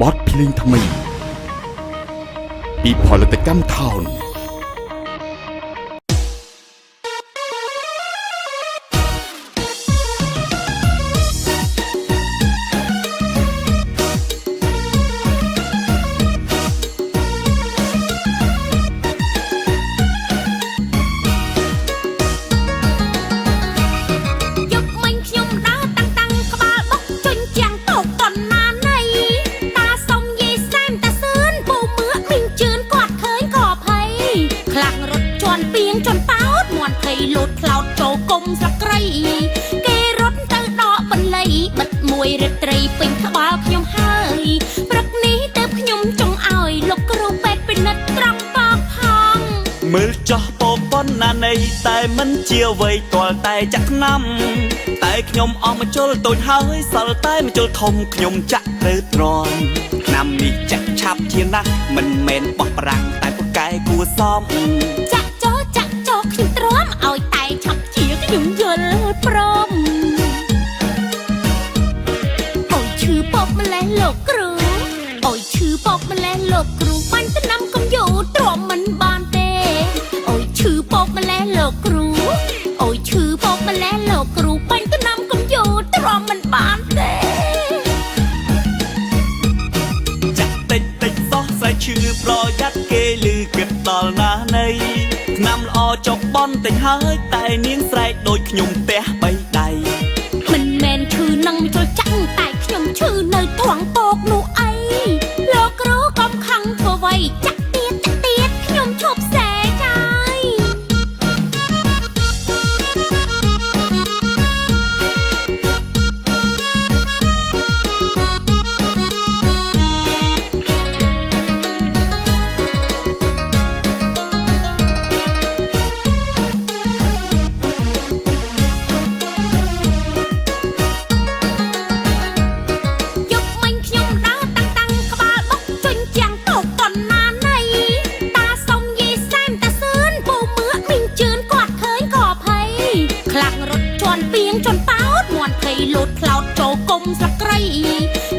บทភ្លេងថ្មីពីផលិតកម្មថោន យប់មិញខ្ញុំដើរតាំងតាំងក្បាលបុកជញ្ជាំងតោកតណាណៃតាសុំយាយសែមតាសឿនពូមឿមីងជឿនគាត់ឃើញក៏ភ័យខ្លាំងរត់ជន់ពីងជន់ប៉ោតមន់ភ័យលូតផ្លោតចូលគុំស្លឹកគ្រៃគេរត់ទៅដកបន្លៃបិទមួយរាត្រីពេញក្បាលខ្ញុំហើយព្រឹកនេះទៅខ្ញុំចង់ឲ្យលោកគ្រូពេទ្យពិនិត្យត្រង់ប៉ោកផង មើលចោះពោប៉ុណ្ណានៃតែមិនជាអ្វីទាល់តែចាក់ឆ្នាំតែខ្ញុំអស់មកជុលតូចហើយសល់តែមកជុលធំខ្ញុំចាក់ត្រូវទ្រាំឆ្នាំនេះចាក់ឆាប់ជាណាស់មិនមែនបោះប្រាំងតែពូកែគួសម ចាក់ចោចាក់ចោខ្ញុំទ្រាំឲ្យតែឆាប់ជាខ្ញុំយល់ព្រមអូយឈឺពកម្លេះលោកគ្រូអូយឈឺពកម្លេះលោកគ្រូបាញ់តំណាំកុំយូរទ្រាំមិនបានទេអូយឈឺពកម្លេះលោកគ្រូអូយឈឺពកម្លេះលោកគ្រូបាញ់តំណាំកុំយូរទ្រាំមិនបានទេ ចាក់តិចតិចសោះស្អែឈឺប្រយ័ត្នគេលឺគិតដល់ណានៃឆ្នាំល្អចុកបនតិចហើយតែនាងស្រែកដូចខ្ញុំផ្ទះបីដៃ មិនមែនឈឺនឹងមិនជុលចាក់តែខ្ញុំឈឺនៅថងពោកនោះអីលោកគ្រូកុំខឹងធ្វើໄວចាក់ទៀតចាក់ទៀតខ្ញុំឈប់សែចាយ យប់មិញខ្ញុំដើរតាំងតាំងក្បាលបុកជញ្ជាំងតោកតណាណៃតាសុំយាយសែមតាសឿនពូមឿមីងជឿនគាត់ឃើញក៏ភ័យខ្លាំងរត់ជន់ពីងជន់ប៉ោតមន់ភ័យលូតផ្លោតចូលគុំស្លឹកគ្រៃ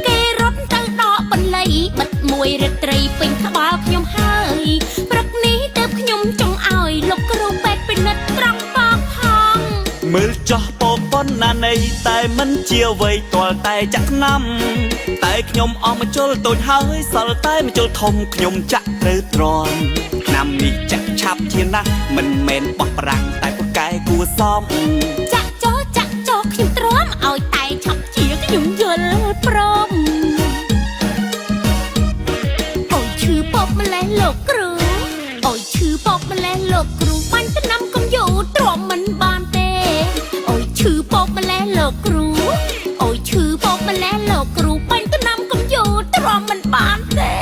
គេរត់ទៅដកបន្លៃបិទមួយរាត្រីពេញក្បាលខ្ញុំហើយព្រឹកនេះទៅខ្ញុំចង់ឲ្យលោកគ្រូពេទ្យពិនិត្យត្រង់ប៉ោកផង មើលចោះពោប៉ុណ្ណានៃតែមិនជាអ្វីទាល់តែចាក់ឆ្នាំតែខ្ញុំអស់មកជុលតូចហើយសល់តែមកជុលធំខ្ញុំចាក់ត្រូវទ្រាំឆ្នាំនេះចាក់ឆាប់ជាណាស់មិនមែនបោះប្រាំងតែពូកែគួសម ចាក់ចោចាក់ចោខ្ញុំទ្រាំឲ្យតែឆាប់ជាខ្ញុំយល់ព្រមអូយឈឺពកម្លេះលោកគ្រូអូយឈឺពកម្លេះលោកគ្រូបាញ់តំណាំកុំយូរទ្រាំមិនបានទេអូយឈឺពកម្លេះលោកគ្រូអូយឈឺពកម្លេះលោកគ្រូបាញ់តំណាំកុំយូរទ្រាំមិនបានទេ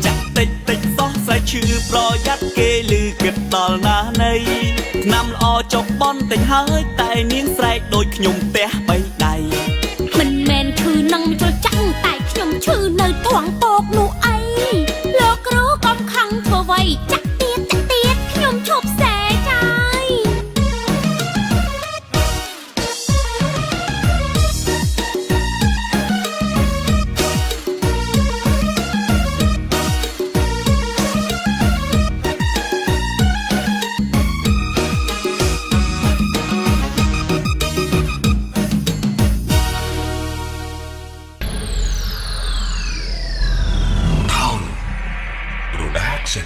ចាក់តិចតិចសោះស្អែឈឺប្រយ័ត្នគេលឺគិតដល់ណានៃឆ្នាំល្អចុកបនតិចហើយតែនាងស្រែកដូចខ្ញុំផ្ទះបីដៃ មិនមែនឈឺនឹងមិនជុលចាក់តែខ្ញុំឈឺនៅថងពោកនោះអីលោកគ្រូកុំខឹងធ្វើໄວចាក់ទៀតចាក់ទៀតខ្ញុំឈប់សែចាយ Town Production.